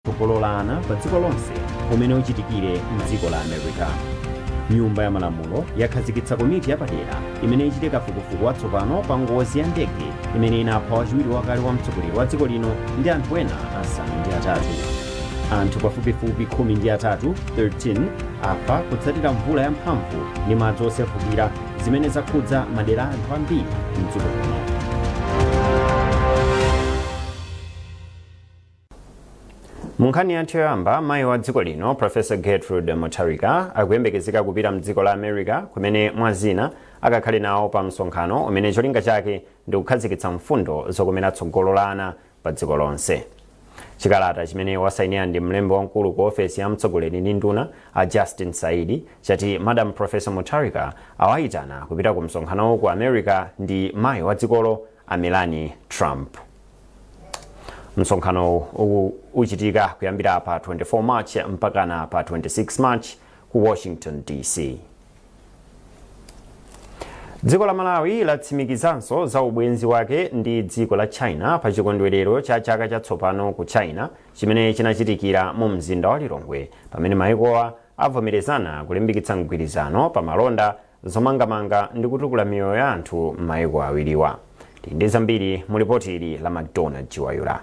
Tsogolo la ana pa dziko lonse umene uchitikire mdziko la America. Nyumba ya Malamulo yakhazikitsa komiti yapadera imene ichite kafukufuku watsopano pa ngozi ya ndege imene inapha wachiwiri wakale wa mtsogoleri wa dziko lino ndi anthu ena 8. Anthu pafupifupi 13, 13, afa kutsatira mvula yamphamvu ndi madzi osefukira zimene zakhudza madera a anthu ambiri mdziko muno. Mu nkhani yathu yoyamba, mayi wa dziko lino Professor Gertrude Mutharika akuyembekezeka kupita mdziko la America kumene mwa zina akakhale nawo pa msonkhano umene cholinga chake ndi kukhazikitsa mfundo zokomera tsogolo la ana pa dziko lonse. Chikalata chimene wasainira ndi mlembi wamkulu ku ofesi ya mtsogoleri ndi nduna a Justin Saidi chati Madam Professor Mutharika awayitana kupita ku msonkhanowu ku America ndi mayi wa dzikolo a Melania Trump. Msonkhanowu uchitika kuyambira pa 24 March mpakana pa 26 March ku Washington DC. Dziko la Malawi latsimikizanso za ubwenzi wake ndi dziko la China pa chikondwerero cha chaka chatsopano ku China chimene chinachitikira mu mzinda wa Lilongwe, pamene maikowa avomerezana kulimbikitsa mgwirizano pa malonda, zomangamanga ndi kutukula miyoyo ya anthu m'maiko awiriwa. Tili ndi zambiri mu lipoti ili la MacDonald Chiwayula.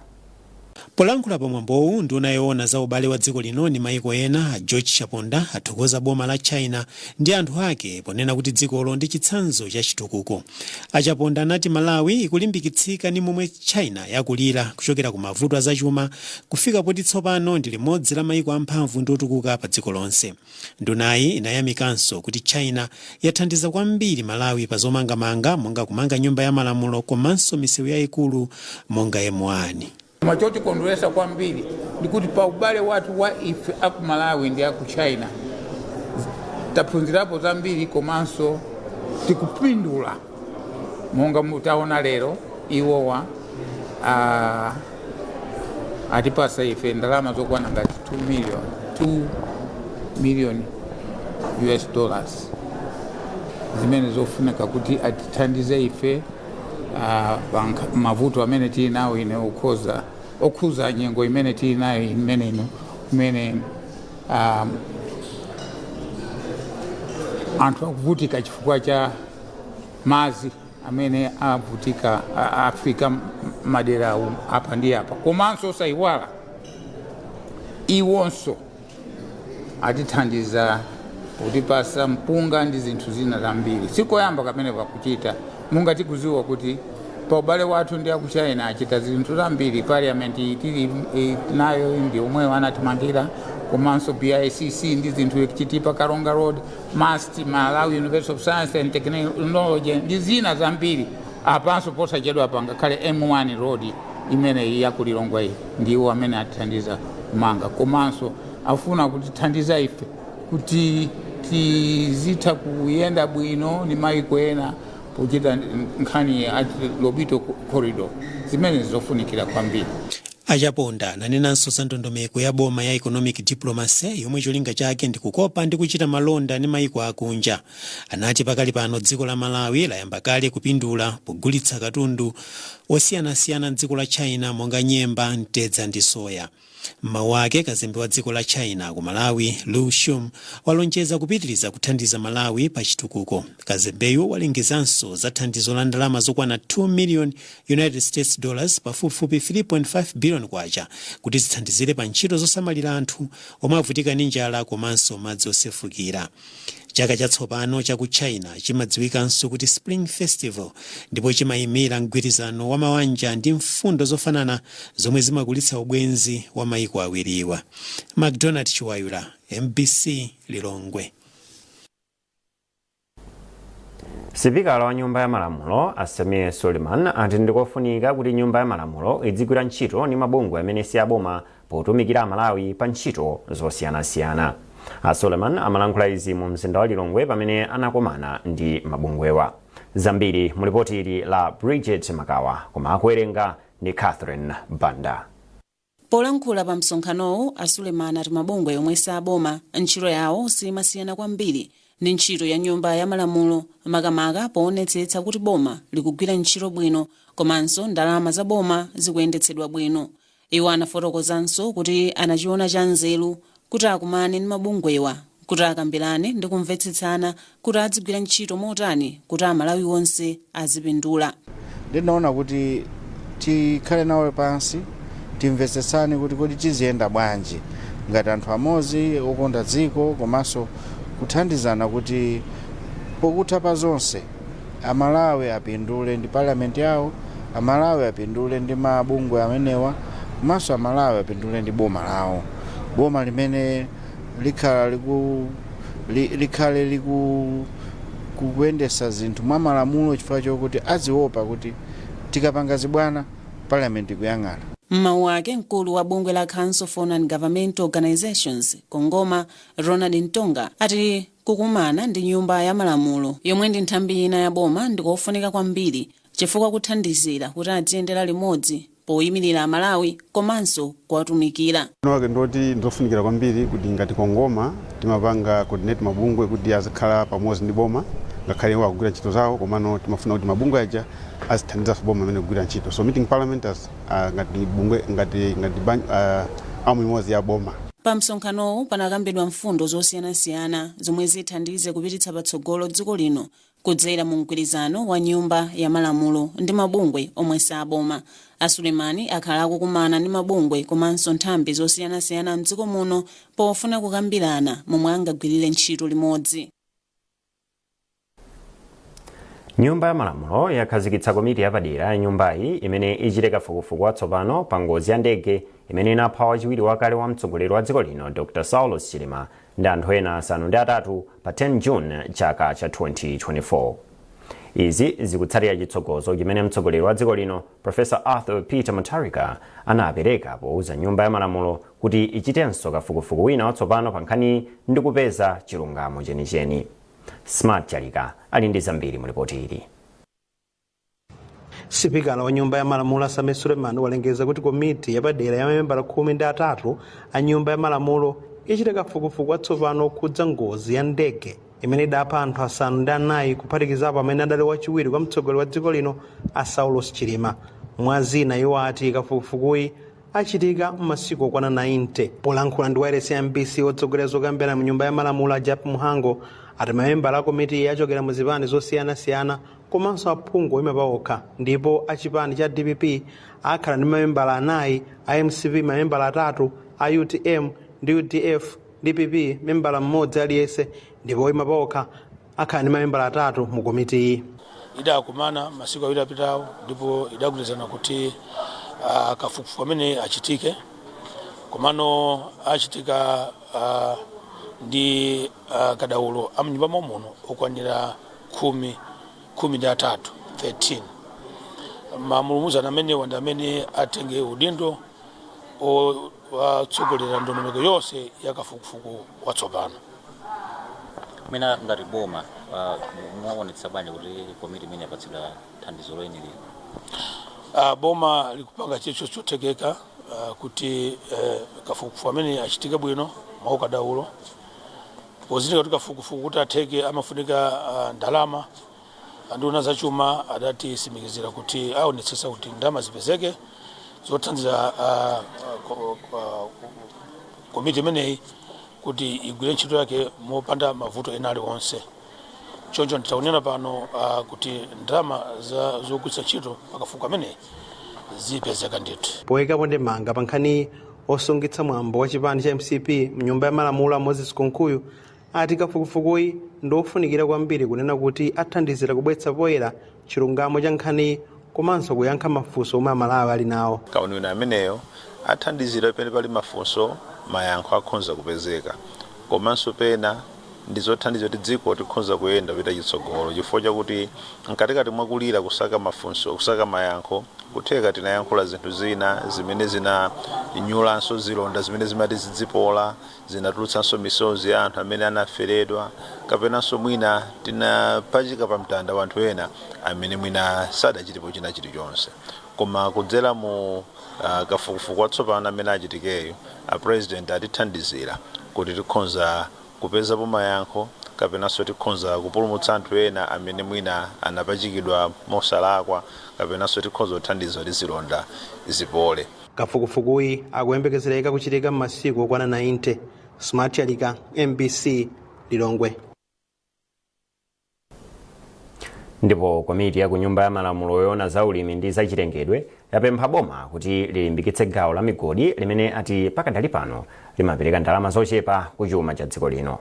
Polankhula pa mwambowu, nduna yoona za ubale wa dziko lino ndi maiko ena a George Chaponda athokoza boma la China ndi anthu ake ponena kuti dzikolo ndi chitsanzo cha chitukuko. A Chaponda anati Malawi ikulimbikitsika ndi momwe China yakulira kuchokera ku mavuto azachuma kufika poti tsopano ndi limodzi la maiko amphamvu ndi otukuka pa dziko lonse. Ndunayi inayamikanso kuti China yathandiza kwambiri Malawi pa zomangamanga monga kumanga Nyumba ya Malamulo komanso misewu yayikulu monga M1. Koma chotikondweretsa kwambiri ndikuti pa ubale wathu wa ife aku Malawi ndi aku China taphunzirapo zambiri komanso tikupindula, monga mutaona lero iwowa atipasa ife ndalama zokwana ngati 2 million US dollars zimene zofunika kuti atithandize ife pa mavuto amene tili nawo ine okhuza nyengo imene tili nayo imene ino, imene anthu akuvutika chifukwa cha madzi amene avutika afika madera apa ndi apa. Komanso osayiwala, iwonso atithandiza kutipasa mpunga ndi zinthu zina zambiri. Sikoyamba kamene pakuchita, monga tikuziwa kuti pa ubale wathu ndi aku China achita zinthu zambiri. Parliament tili nayo ndi omweyo anatimangira, komanso BICC ndi zinthu Chitipa Karonga Road, MUST, Malawi University of Science and Technology, ndi zina zambiri. Apanso posachedwa pangakhale M1 Road imene yaku Lilongwe iyi, ndiwo amene atithandiza kumanga. Komanso afuna kutithandiza ife kuti tizitha kuyenda bwino ndi maiko ena pochita nkhani ya Lobito Corridor, zimene zofunikira kwambiri. A Chaponda ananenanso za ndondomeko ya boma ya economic diplomacy yomwe cholinga chake ndi kukopa ndi kuchita malonda ndi maiko akunja. Anati pakali pano dziko la Malawi layamba kale kupindula pogulitsa katundu osiyanasiyana mdziko la China monga nyemba, mtedza ndi soya. M'mawu ake, kazembe wa dziko la China ku Malawi, Lu Xun, walonjeza kupitiriza kuthandiza Malawi pa chitukuko. Kazembeyu walengezanso za thandizo la ndalama zokwana 2 million United States dollars, pafupifupi 3.5 billion kwacha, kuti zithandizire pa ntchito zosamalira anthu omwe avutika ndi njala komanso madzi osefukira. Chaka chatsopano cha ku China chimadziwikanso kuti Spring Festival ndipo chimayimira mgwirizano wa mawanja ndi mfundo zofanana zomwe zimakulitsa ubwenzi wa maiko awiriwa. MacDonald Chiwayula, MBC, Lilongwe. Sipikala wa Nyumba ya Malamulo a Sameer Suleman ati ndikofunika kuti Nyumba ya Malamulo idzigwira ntchito ndi mabungwe amene si aboma potumikira Amalawi pa ntchito zosiyanasiyana. A Suleman amalankhula izi mu mzinda wa Lilongwe pamene anakomana ndi mabungwewa. Zambiri mu lipoti ili la Bridget Makawa, koma akuwerenga ndi Catherine Banda. Polankhula pa msonkhanowu, a Suleman ati mabungwe omwe si aboma ntchito yawo simasiyana kwambiri ndi ntchito ya Nyumba ya Malamulo, makamaka poonetsetsa kuti boma likugwira ntchito bwino komanso ndalama za boma zikuyendetsedwa bwino. Iwo anafotokozanso kuti anachiona cha nzeru kuti akumane ndi mabungwewa kuti akambirane ndi kumvetsetsana kuti adzigwira ntchito motani kuti Amalawi onse azipindula. Ndinaona kuti tikhale nawo pansi, timvetsetsane kuti kodi tiziyenda bwanji ngati anthu amodzi okonda dziko, komanso kuthandizana kuti pokutha pa zonse Amalawi apindule ndi parliament yawo, Amalawi apindule ndi mabungwe amenewa, komanso Amalawi apindule ndi boma lawo, boma limene likhala liku likhale liku kukuyendesa zinthu mwa malamulo, chifukwa chokuti aziopa kuti tikapanga zibwana, parliament ikuyang'ana. Mmawu ake, mkulu wa bungwe la Council for Non-Governmental Organizations, CONGOMA, Ronald Ntonga, ati kukumana ndi Nyumba ya Malamulo, yomwe ndi nthambi ina ya boma, ndikofunika kwambiri chifukwa kuthandizira kuti adziyendera limodzi poyimirira Amalawi komanso kuwatumikira. Wake ndoti ndizofunikira kwambiri kuti ngati CONGOMA timapanga coordinate mabungwe kuti azikhala pamodzi ndi boma, ngakhale iwo akugwira ntchito zawo, komano timafuna kuti mabungwe aja azithandizanso boma amene kugwira ntchito. So meeting parliament as ngati bungwe, ngati arm imodzi ya boma. Pa msonkhanowu panakambidwa mfundo zosiyanasiyana zomwe zithandize kupititsa patsogolo dziko lino kudzera mu mgwirizano wa Nyumba ya Malamulo ndi mabungwe omwe saboma. Asulemani akhala akukumana ndi mabungwe komanso nthambi zosiyanasiyana mdziko muno pofuna kukambirana momwe angagwirire ntchito limodzi. Nyumba ya Malamulo yakhazikitsa komiti yapadera ya nyumbayi imene ichite kafukufuku watsopano pa ngozi ya ndege imene inapha wachiwiri wakale wa mtsogoleri wa dziko lino, Dr Saulos Chilima, ndi anthu ena 8 pa 10 June chaka cha 2024. Izi zikutsatira chitsogozo chimene mtsogoleri wa dziko lino, Professor Arthur Peter Mutharika, anapereka powuza Nyumba ya Malamulo kuti ichitenso kafukufuku wina watsopano pa nkhani ndi kupeza chilungamo chenicheni. Smart Chalika ali ndi zambiri mu ripoti ili. Sipikala wa Nyumba ya Malamulo, Sameer Suleman, walengeza kuti komiti yapadera ya mamembala 13 a Nyumba ya Malamulo ichite kafukufuku watsopano okhudza ngozi ya ndege imene idapha anthu 9, kuphatikizapo amene adali wachiwiri kwa mtsogoleri wa dziko lino, a Saulos Chilima. Mwa zina, iwo ati kafukufukuyi achitika m'masiku okwana 90. Polankhula ndi wailesi ya MBC, otsogolera zokambirana mu Nyumba ya Malamulo, a Jappie Mhango, ati mamembala a komiti achokera mu zipani zosiyanasiyana komanso aphungu oyima paokha, ndipo achipani cha DPP akhala ndi mamembala 4, a MCP mamembala 3, a UTM ndi UDF, DPP membala mmodzi aliyense, ndipo oyima paokha akhala ndi mamembala 3 mu komitiyi. Idakumana masiku 2 apitawo ndipo idagwirizana kuti kafukufuku amene achitike, komano achitika ndi kadaulo amnyumba muno okwanira 13, 13. Mamulumuzana amenewa ndi amene atenge udindo watsogolera ndondomeko yonse ya kafukufuku watsopano. Mwina ngati boma mwaonetsa bwanji kuti komiti imene yapatsidwa thandizo loyenera? Boma likupanga chilichonse chothekeka kuti kafukufuku amene achitike bwino mwaukadaulo, pozindikira kuti kafukufuku kuti atheke amafunika ndalama. Anduna zachuma adatisimikizira kuti aonetsetsa kuti ndalama zipezeke zothandiza komiti imeneyi kuti igwire ntchito yake mopanda mavuto ena aliwonse. Choncho nditakunena pano kuti ndalama zogwiritsa ntchito pakafukufuku ameneyi zipezeka ndithu. Poyikapo ndemanga pa nkhaniyi, osungitsa mwambo wa chipani cha MCP mnyumba ya malamulo, Moses Kunkuyu, ati kafukufukuyi ndi ofunikira kwambiri, kunena kuti athandizira kubweretsa poyera chilungamo cha nkhaniyi komanso kuyankha mafunso omwe Amalawi ali nawo. Kauniuni ameneyo athandizira pene pali mafunso, mayankho akhonza kupezeka, komanso pena ndi zothandiza kuti dziko tikhonza kuyenda kupita chitsogolo, chifukwa chakuti mkatikati mwakulira, kusaka mafunso, kusaka mayankho, kutheka tinayankhula zinthu zina zimene zinanyulanso zilonda zimene zimati zidzipola, zinatulutsanso misozi ya anthu amene anaferedwa, kapenanso mwina tinapachika pa mtanda wa anthu ena amene mwina sadachitepo china chilichonse. Koma kudzera mu kafukufuku watsopano amene achitikeyo, a President atithandizira kuti tikhonza kupezapo mayankho, kapenanso tikhonza kupulumutsa anthu ena amene mwina anapachikidwa mosalakwa, kapenanso tikhonza kuthandiza kuti zilonda zipole. Kafukufukuyi akuyembekezereka kuchitika m'masiku okwana 90. Smart Chalika, MBC, Lilongwe. Ndipo komiti ya ku Nyumba ya Malamulo yoona za ulimi ndi zachilengedwe yapempha boma kuti lilimbikitse gawo la migodi limene ati pakadali pano limapereka ndalama zochepa ku chuma cha dziko lino.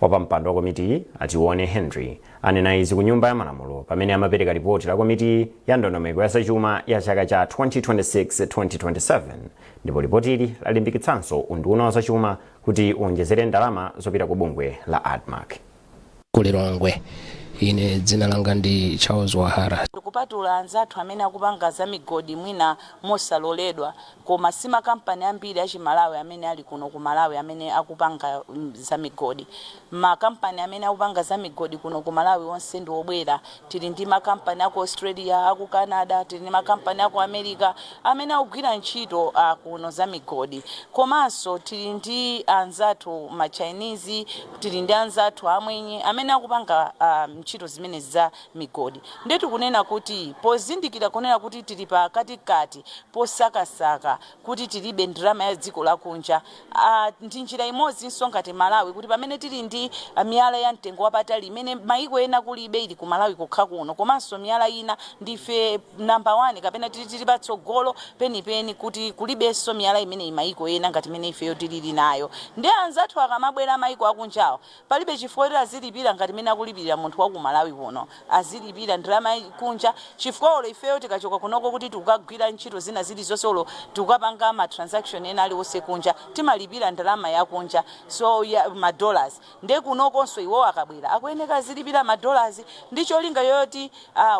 Wapampando wa komitiyi, a Tione Henry, anena izi ku Nyumba ya Malamulo pamene amapereka lipoti la komitiyi ya ndondomeko ya zachuma ya chaka cha 2026-2027, ndipo lipotili lalimbikitsanso unduna wa zachuma kuti uonjezere ndalama zopita ku bungwe la ADMARC. Ku Lilongwe, ine dzina langa ndi Charles Wahara. Kupatula anzathu amene akupanga za migodi mwina mosaloledwa, koma si makampani ambiri achiMalawi amene ali kuno ku Malawi amene akupanga za migodi. Makampani amene akupanga za migodi kuno ku Malawi onse ndi obwera. Tili ndi makampani aku Australia, aku Canada, tili ndi makampani aku America amene akugwira ntchito kuno za migodi. Komanso tili ndi anzathu ma Chinese, tili ndi anzathu amwenye amene akupanga ntchito zimenezi za migodi. Ndiye tikunena kuti pozindikira kunena kuti tili pakatikati posakasaka kuti tilibe ndalama ya dziko lakunja, ndi njira imodzinso ngati Malawi kuti pamene tili ndi miyala ya mtengo wapatali imene maiko ena kulibe, ili ku Malawi kokha kuno, komanso miyala ina ndife number 1 kapena tili patsogolo penipeni kuti kulibenso miyala imeneyi maiko ena ngati imene ifeyo tilili nayo. Ndiye anzathu akamabwera maiko akunjawo, palibe chifukwa choti azilipira ngati mmene akulipirira munthu wa ku Malawi kuno, azilipira ndalama kunja, chifukwa olo ifeyo tikachoka kunoko kuti tikukagwira ntchito zina zilizonse olo tikukapanga ma transaction ena aliwonse kunja, timalipira ndalama yakunja, so ya ma dollars. Ndiye kunokonso iwowo akabwera akuyeneka azilipira ma dollars ndi cholinga choti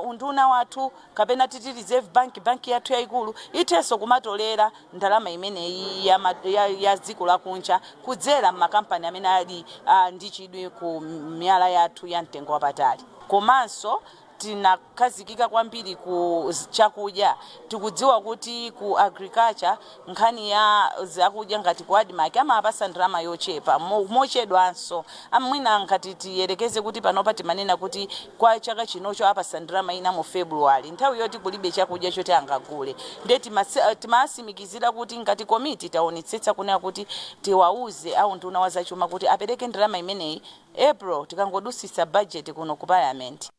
unduna wathu kapena titi Reserve Bank, banki yathu yaikulu, ithenso kumatolera ndalama imeneyi ya dziko lakunja kudzera m'makampani amene ali ndi chidwi ku miyala yathu ya mtengo wapatali. Komanso tinakhazikika kwambiri ku chakudya. Tikudziwa kuti ku agriculture, nkhani ya zakudya, ngati ku ADMARC amapasa ndalama yochepa mochedwanso. Mwina ngati tiyerekeze kuti panopa timanena kuti kwa chaka chinocho apasa ndalama ina mu February, nthawi yoti kulibe chakudya choti angagule. Ndiye timasimikizira kuti ngati komiti taonetsetsa kunena kuti tiwauze a unduna wa zachuma kuti apereke ndalama imeneyi April tikangodusisa budget kuno ku Parliament.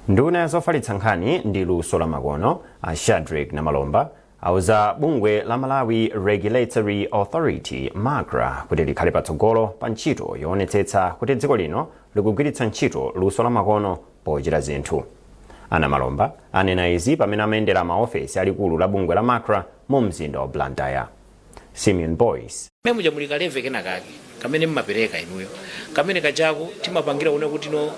Nduna ya zofalitsa nkhani ndi luso la makono, a Shadric Namalomba, auza bungwe la Malawi Regulatory Authority, MACRA, kuti likhale patsogolo pa ntchito yoonetsetsa kuti dziko lino likugwiritsa ntchito luso la makono pochita zinthu. A Namalomba anena izi pamene amayendera maofesi alikulu la bungwe la MACRA mu mzinda wa Blantyre. Simeon Boyce. Mmene muja muli ka levy kena kake kamene mmapereka inuyo, kamene kajako timapangira kuona kuti no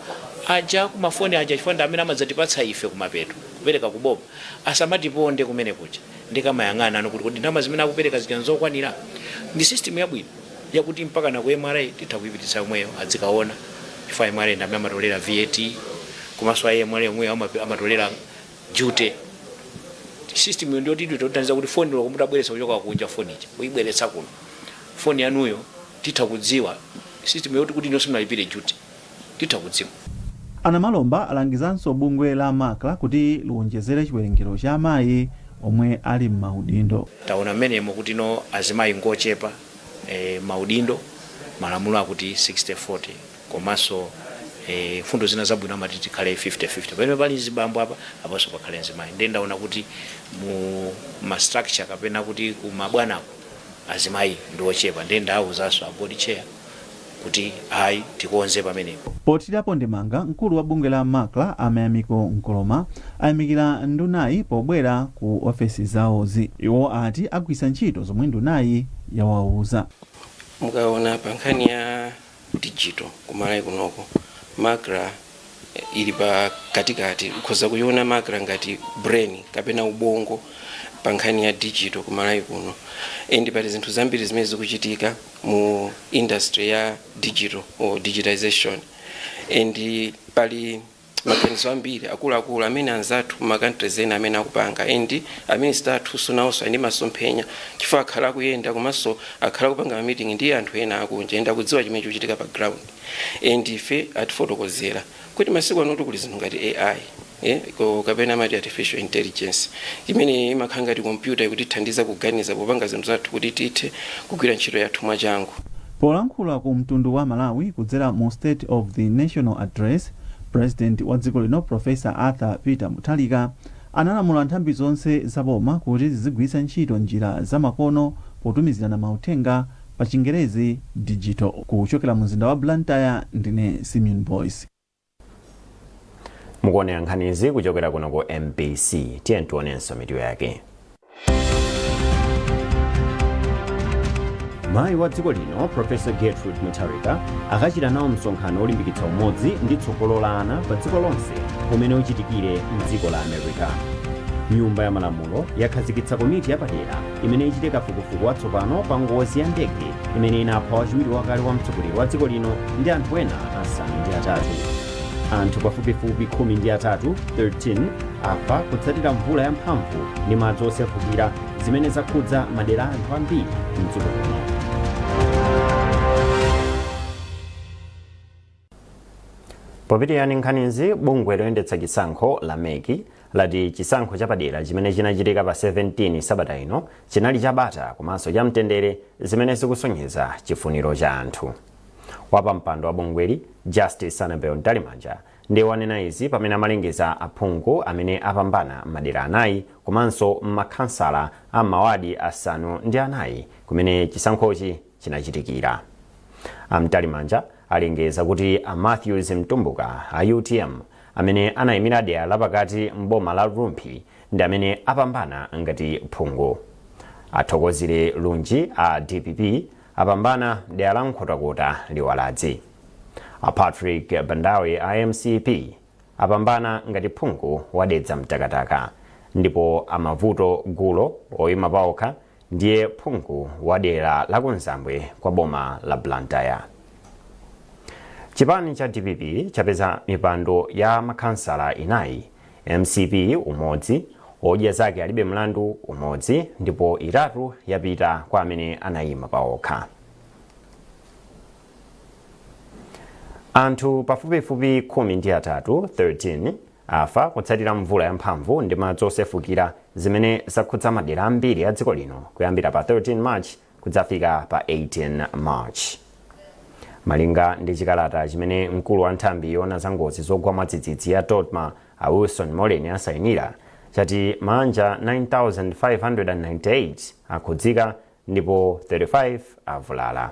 aja kumafoni aja, chifukwa ndi amene amadzatipatsa ife kumapeto kupereka kuboma, asamatiponde kumene kuja. Ndikamayang'ana ano kuti kodi ndalama zimene akupereka zija nzokwanira? Ndi system yabwino yakuti mpaka na ku MRA titha kuyipititsa yomweyo adzikaona, chifukwa MRA ndi amene amatolera VAT, komanso a MRA omweyo amatolera duty. System iyo ndiyoti tithandiza kuti foni loko mutabweretsa kuchoka kunja, foni ija kuyibweretsa kuno, foni yanuyo titha kudziwa, system yoti kuti ino simunalipire duty, titha kudziwa. A Namalomba alangizanso bungwe la MACRA kuti liwonjezere chiwerengero cha amayi omwe ali m'maudindo. Taona mmenemo kuti no azimayi ngochepa maudindo. Malamulo akuti 60-40, komanso mfundo zina zabwino amati tikhale 50-50. Pamene pali mzibambo apa, apanso pakhale mzimayi. Ndiye ndaona kuti mu ma structure kapena kuti ku mabwanako azimayi ndi ochepa. Ndiye ndawuzanso a board chair kuti ayi, tikonze pamenepo. Pothirapo ndemanga, mkulu wa bungwe la MACRA, a Mayamiko Nkoloma, ayamikira ndunayi pobwera ku ofesi zawozi. Iwo ati agwiritsa ntchito zomwe ndunayi yawauza. Mukaona pa nkhani ya digital kuMalawi kunoko, MACRA ili pa katikati. Ukhoza kuiona MACRA ngati brain kapena ubongo pa nkhani ya digital kuMalawi kuno, and pali zinthu zambiri zimene zikuchitika mu industry ya digital or digitization, and pali maganizo ambiri akuluakulu amene anzathu ma countries ena amene akupanga, and a minister athunso nawonso ali ndi masomphenya, chifukwa akhala akuyenda komanso akhala akupanga ma meeting ndi anthu ena akunja and akudziwa chimene chikuchitika pa ground. And ife atifotokozera kuti masiku ano kuli zinthu ngati AI. Kapena amati artificial intelligence, imene imakhala ngati kompyuta ikutithandiza kuganiza popanga zinthu zathu kuti tithe kugwira ntchito yathu mwachangu. Polankhula ku mtundu wa Malawi kudzera mu State of the National Address, President wa dziko lino Professor Arthur Peter Mutharika analamula nthambi zonse za boma kuti zizigwiritsa ntchito njira zamakono potumizirana mauthenga, pa Chingerezi digital. Kuchokera mu mzinda wa Blantyre, ndine Simeon Boyce. Mukuonera nkhanizi kuchokera kuno ku MBC. Tiye tionenso mitu yake. Mayi wa dziko lino Professor Gertrude Mutharika akachita nawo msonkhano olimbikitsa umodzi ndi tsogolo la ana pa dziko lonse umene uchitikire mdziko la America. Nyumba ya Malamulo yakhazikitsa komiti yapadera imene ichite kafukufuku watsopano pa ngozi ya ndege imene inapha wachiwiri wakale wa mtsogoleri wa dziko lino ndi anthu ena 8. Anthu pafupifupi 13, 13, afa kutsatira mvula yamphamvu ndi madzi osefukira zimene zakhudza madera anthu ambiri mdziko muno. Popitirira ndi nkhanizi, bungwe loyendetsa chisankho la MEC lati chisankho chapadera chimene chinachitika pa 17 sabata ino chinali chabata komanso chamtendere, zimene zikusonyeza chifuniro cha anthu. Wapampando wa bungweli, Justice Annabel Mtalimanja, ndiye wanena izi pamene amalengeza aphungu amene apambana m'madera anayi komanso makhansala a m'mawadi 4 kumene chisankhochi chinachitikira. A Mtalimanja alengeza kuti a Matthews Mtumbuka a UTM amene anayimira dera lapakati m'boma la Rumphi ndi amene apambana ngati phungu. A Thokozile Lunji a DPP apambana dera la Nkhotakota Liwaladzi. A Patrick Bandawe a MCP apambana ngati phungu wa Dedza Mtakataka ndipo a Mavuto Gulo oyima paokha ndiye phungu wa dera la kunzambwe kwa boma la Blantyre. Chipani cha DPP chapeza mipando ya makhansala 4, MCP umodzi, Odya Zake Alibe Mlandu umodzi ndipo 3 yapita kwa amene anayima paokha. Anthu pafupifupi 13, 13, afa kutsatira mvula yamphamvu ndi madzi osefukira zimene zakhudza madera ambiri a dziko lino kuyambira pa 13 March kudzafika pa 18 March. Malinga ndi chikalata chimene mkulu wa nthambi yoona za ngozi zogwa mwadzidzidzi ya DoDMA a Wilson Moleni asayinira, chati maanja 9,598 akhudzika ndipo 35 avulala.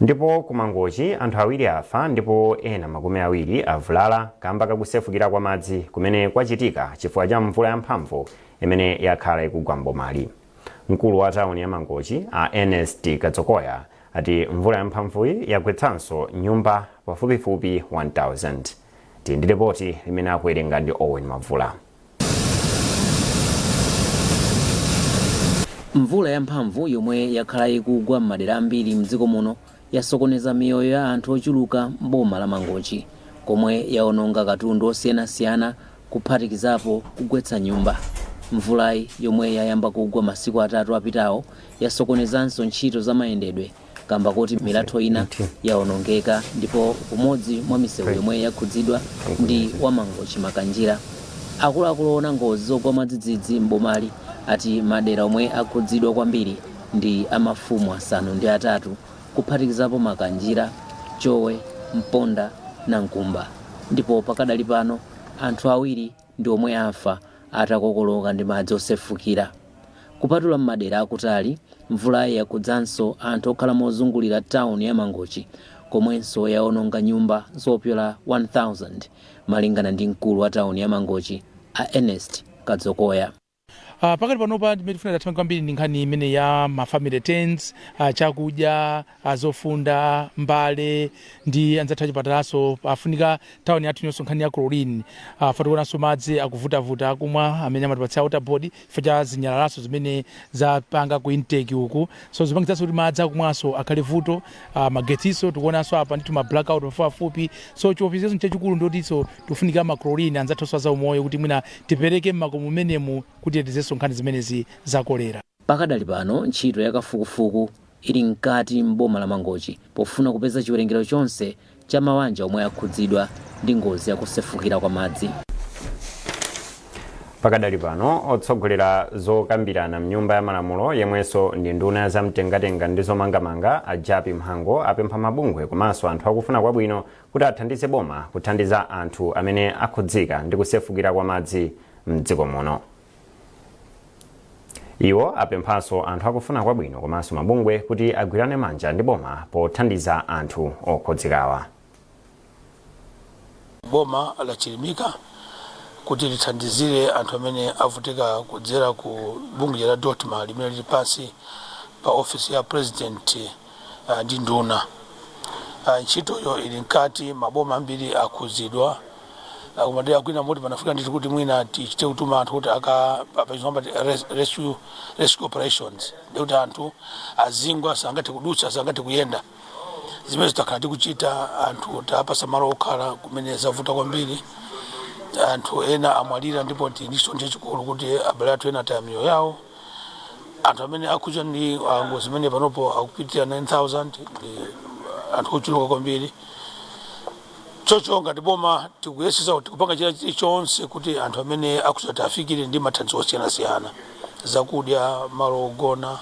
Ndipo ku Mangochi anthu 2 afa ndipo ena 20 avulala kamba kakusefukira kwa madzi kumene kwachitika chifukwa cha mvula yamphamvu imene yakhala ikugwa m'bomali. Mkulu wa tawuni ya Mangochi a Ernest Kadzokoya ati mvula yamphamvuyi yagwetsanso nyumba pafupifupi 1000. Tili ndi ripoti limene akuwerenga ndi Owen Mavula. Mvula yamphamvu yomwe yakhala ikugwa m'madera ambiri mdziko muno yasokoneza miyoyo ya anthu ochuluka m'boma la Mangochi komwe yaononga katundu osiyanasiyana kuphatikizapo kugwetsa nyumba. Mvulayi yomwe yayamba kugwa masiku 3 apitawo yasokonezanso ntchito za mayendedwe kamba koti milatho ina yaonongeka ndipo umodzi mwa misewu yomwe yakhudzidwa ndi wa Mangochi Makanjira. Akuluakulu oona ngozi zogwa mwadzidzidzi m'bomali ati madera omwe akhudzidwa kwambiri ndi a mafumu 8 kuphatikizapo Makanjira, Chowe, Mponda, Nankumba ndipo pakadali pano anthu 2 ndi omwe afa atakokoloka ndi madzi osefukira. Kupatula m'madera akutali, mvulayi yakhudzanso anthu okhala mozungulira tawuni ya Mangochi komwenso yaononga nyumba zopyola 1000 malingana ndi mkulu wa tawuni ya Mangochi a Ernest Kadzokoya. Pakali panopa ndimene tifuna tathamanga kwambiri ndi nkhani imene ya ma family tents, chakudya, zofunda, mbale ndi anzathu achipatalaso. Afunika town yathu inonso nkhani ya chlorine, fatikuonanso madzi akuvutavuta akumwa amene amatipatsira water board chifukwa cha zinyalalaso zimene zapanga ku intake uku, so zipangitsanso kuti madzi akumwanso akhale vuto. Magetsiso tikuonanso apa ndithu ma blackout pafupipafupi, so chiopsezo chachikulu ndotinso tikufunika ma chlorine, anzathunso azaumoyo, kuti mwina tipereke mmakomo menemu kuti titetezonso nkhani zimenezi za kolera. Pakadali pano ntchito ya kafukufuku ili mkati m'boma la Mangochi pofuna kupeza chiwerengero chonse Cha mawanja omwe akhudzidwa ndi ngozi yakusefukira kwa madzi. Pakadali pano, otsogolera zokambirana mnyumba ya malamulo, yemwenso ndi nduna ya zamtengatenga ndi zomangamanga, a Jappie Mhango, apempha mabungwe komanso anthu akufuna kwabwino kuti athandize boma kuthandiza anthu amene akhudzika ndi kusefukira kwa madzi mdziko muno. Iwo apemphanso anthu akufuna kwabwino komanso mabungwe kuti agwirane manja ndi boma pothandiza anthu okhudzikawa. Boma lachilimika kuti lithandizire anthu amene avutika kudzera ku bungwe la DoDMA limene lili pansi pa ofisi ya President ndi nduna. Ntchitoyo ili mkati. Maboma ambiri akhudzidwa, kumadera kwina moti panafika ndithu kuti mwina tichite kutuma anthu kuti aka pachizungu rescue operations, ndikuti anthu azingwa, sangathe kudutsa, sangathe kuyenda. Zimene zitakhala tikuchita, anthu tapasa malo okhala kumene zavuta kwambiri. Anthu ena amwalira, ndipo tili ndi chisoni chachikulu kuti abale athu ena ataya miyoyo yawo. Anthu amene akhudzidwa ndi ngozi imene panopo akupitirira 9000, ndi anthu ochuluka kwambiri. Chocho ngati boma tikuyesesa kuti tikupanga china chilichonse kuti anthu amene akhudzidwa tiafikire ndi mathandizo osiyanasiyana, zakudya, malo ogona,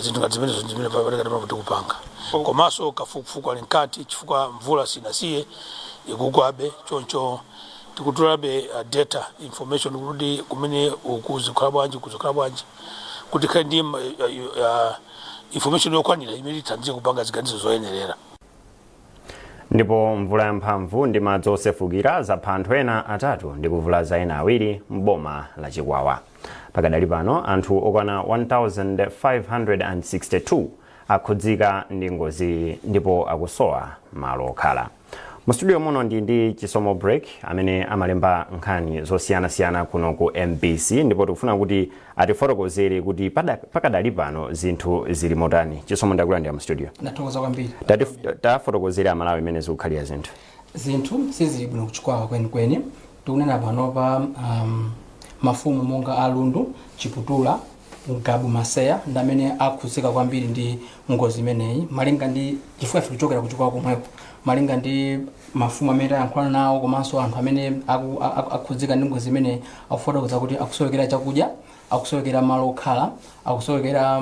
zinthu ngati zimenezo zimene pakati panopo tikupanga. Komanso kafukufuku ali mkati chifukwa mvula sinasiye, ikugwabe. Choncho tikutolabe data, information, kuti kumene uku zikhala bwanji, kuzikhala bwanji, kuti khale ndi information yokwanira imene ithandize kupanga ziganizo zoyenerera. Ndipo mvula yamphamvu ndi madzi osefukira zapha anthu ena atatu ndi kuvulaza ena awiri m'boma la Chikwawa. Pakadali pano, anthu okwana 1562 akhudzika ndi ngozi ndipo akusowa malo okhala. Mu studio muno ndi Chisomo Break, amene amalemba nkhani zosiyanasiyana kuno ku MBC, ndipo tikufuna kuti atifotokozere kuti pakadali pano zinthu zili motani. Chisomo, ndakulandira mu studio. Ndathokoza kwambiri. Tafotokozera Amalawi imene zikukhalira zinthu. Zinthu sizili bwino kuChikwawa kwenikweni. Tikunena panopa, mafumu monga Alundu, Chiputula, Ngabu, Maseya ndi amene akhudzika kwambiri ndi ngozi imeneyi, malinga ndi, chifukwa ife kuchokera kuChikwawa komweko, malinga ndi mafumu amene tayankhulana nawo komanso anthu amene akhudzika ndi ngozi imeneyi, akufotokoza kuti akusowekera chakudya, akusowekera malo okhala, akusowekera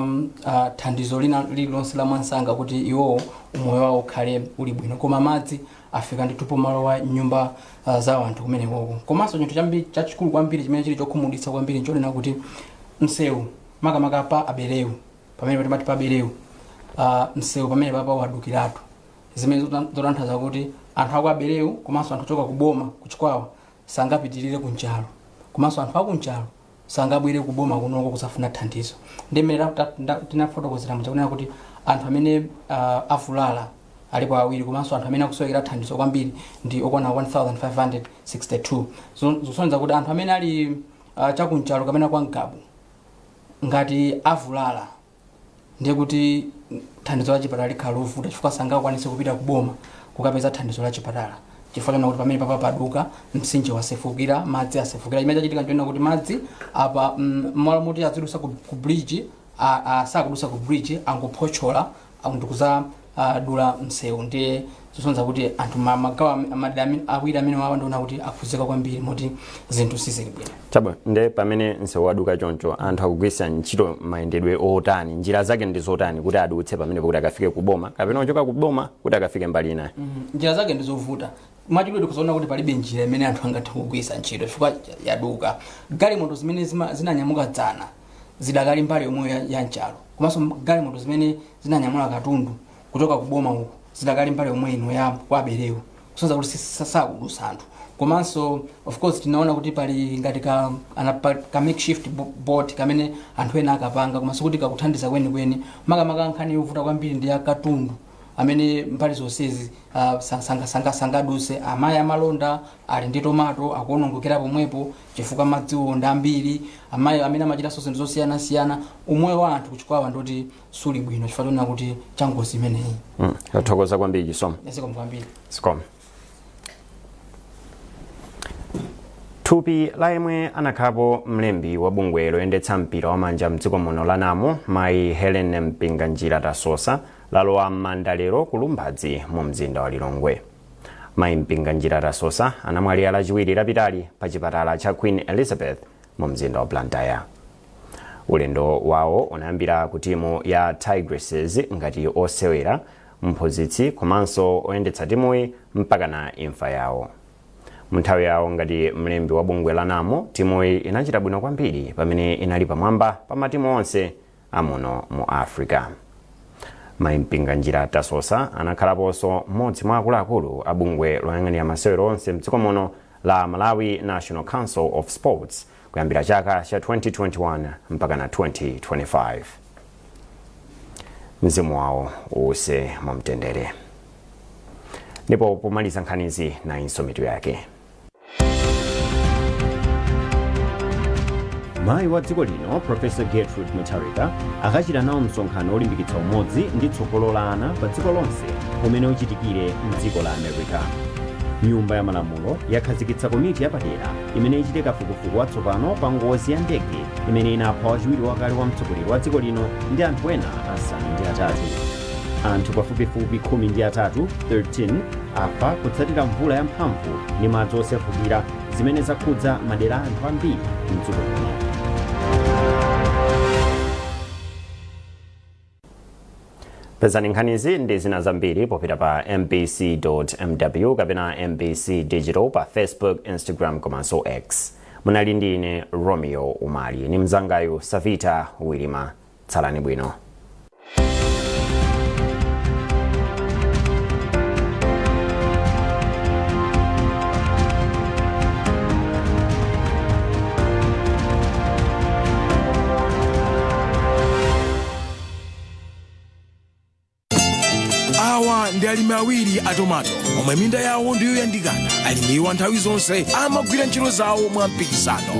thandizo lina lililonse la mwansanga kuti iwowo umoyo wawo ukhale uli bwino. Koma madzi afika ndithu pomalowa nyumba za anthu kumenekoko. Komanso chinthu chambiri chachikulu kwambiri chimene chili chokhumudwitsa kwambiri nchonena kuti msewu, makamaka pa Abereu, pamene timati pa Abereu, msewu pamene papa wadukiratu, zimene zotanthauza kuti anthu aku Abereu komanso anthu ochoka kuboma kuChikwawa sangapitirire kunchalo, komanso anthu akunchalo sangabwere kuboma kunoko kusafuna thandizo. Ndi mmene tinafotokozera muja kunena kuti anthu amene avulala alipo awiri, komanso anthu amene akusowekera thandizo kwambiri ndi okwana 1562. Zosonyeza kuti anthu amene ali chakunchalo kapena kwa Ngabu, ngati avulala, ndiye kuti thandizo la chipatala likhala lovuta, chifukwa sangakwanise kupita kuboma kukapeza thandizo la chipatala, chifukwa chona kuti pamene papa paduka, mtsinje wasefukira, madzi asefukira. Chimene chachitika nchonena kuti madzi apa, mmalo moti azidusa ku bridge, sakudusa ku bridge, angophotchola ndikuza dula msewu. Ndiye zosonyeza kuti anthu magawo madera awiri amene wawa ndiona kuti akhudzika kwambiri, moti zinthu sizili bwino. Chabwino, nde pamene msewu waduka choncho, anthu akugwiritsa ntchito mayendedwe otani? Njira zake ndi zotani kuti adutse pamenepo kuti akafike kuboma, kapena kuchoka kuboma kuti akafike mbali inayo? Njira zake ndi zovuta. Mwachidule, tikuzoona kuti palibe njira imene anthu angathe kugwiritsa ntchito chifukwa yaduka. Galimoto zimene zinanyamuka dzana zidakali mbali yomweyo ya mchalo, komanso galimoto zimene zinanyamula katundu kuchoka kuboma uku zidakali mbali yomwe ino ya kwa Abereu, kusonyeza kuti sakudusa anthu. Komanso of course tinaona kuti pali ngati ka makeshift boat kamene anthu ena akapanga, komanso kuti kakuthandiza kwenikweni. Makamaka nkhani yovuta kwambiri ndi ya katundu amene mbali zonsezi sangaduse. Amayi amalonda ali ndi tomato akuonongekera pomwepo chifukwa madziwo ndi ambiri. Amayi amene amachitanso zinthu zosiyanasiyana, umoyo wa anthu kuChikwawa ndoti suli bwino chifukwa chonena kuti changozi imeneyi. Tathokoza kwambiri, Chisomo. Zikomo kwambiri. Zikomo. Thupi la yemwe anakhalapo mlembi wa bungwe loyendetsa mpira wamanja mdziko muno la NAMO, mayi Helen Mpinganjira Tasosa, lalowa m'manda lero ku Lumbadzi mu mzinda wa Lilongwe. Mayi Mpinganjira Tasosa anamwalira Lachiwiri lapitali pa chipatala cha Queen Elizabeth mu mzinda wa Blantyre. Ulendo wawo unayambira ku timu ya Tigresses ngati osewera, mphunzitsi komanso oyendetsa timuyi mpakana imfa yawo. Munthawi yawo ngati mlembi wa bungwe la NAMO, timuyi inachita bwino kwambiri pamene inali pamwamba pa matimu onse amuno mu Africa. Mayi Mpinganjira Tasosa anakhalaponso mmodzi mwa akuluakulu a bungwe loyang'anira masewero onse mdziko muno la Malawi National Council of Sports kuyambira chaka cha 2021 mpaka na 2025. Mzimu wawo uwuse mumtendere. Ndipo pomaliza nkhanizi, nayinso mitu yake. Mayi wa dziko lino Professor Gertrude Mutharika akachita nawo msonkhano olimbikitsa umodzi ndi tsogolo la ana pa dziko lonse umene uchitikire mdziko la America. Nyumba ya Malamulo yakhazikitsa komiti yapadera imene ichite kafukufuku watsopano pa ngozi ya ndege imene inapha wachiwiri wakale wa mtsogoleri wa dziko lino ndi anthu ena 8. Anthu pafupifupi 13, 13, afa kutsatira mvula yamphamvu ndi madzi osefukira zimene zakhudza madera anthu ambiri mdziko muno. Pezani nkhanizi ndi zina zambiri popita pa mbc.mw kapena MBC Digital pa Facebook, Instagram komanso X. Munali ndi ine Romeo Umali ni mzangayu Savita Wilima. Tsalani bwino. Awa ndi alimi awiri a tomato omwe minda yawo ndiyoyandikana. Alimiwa nthawi zonse amagwira ntchito zawo mwa mpikisano.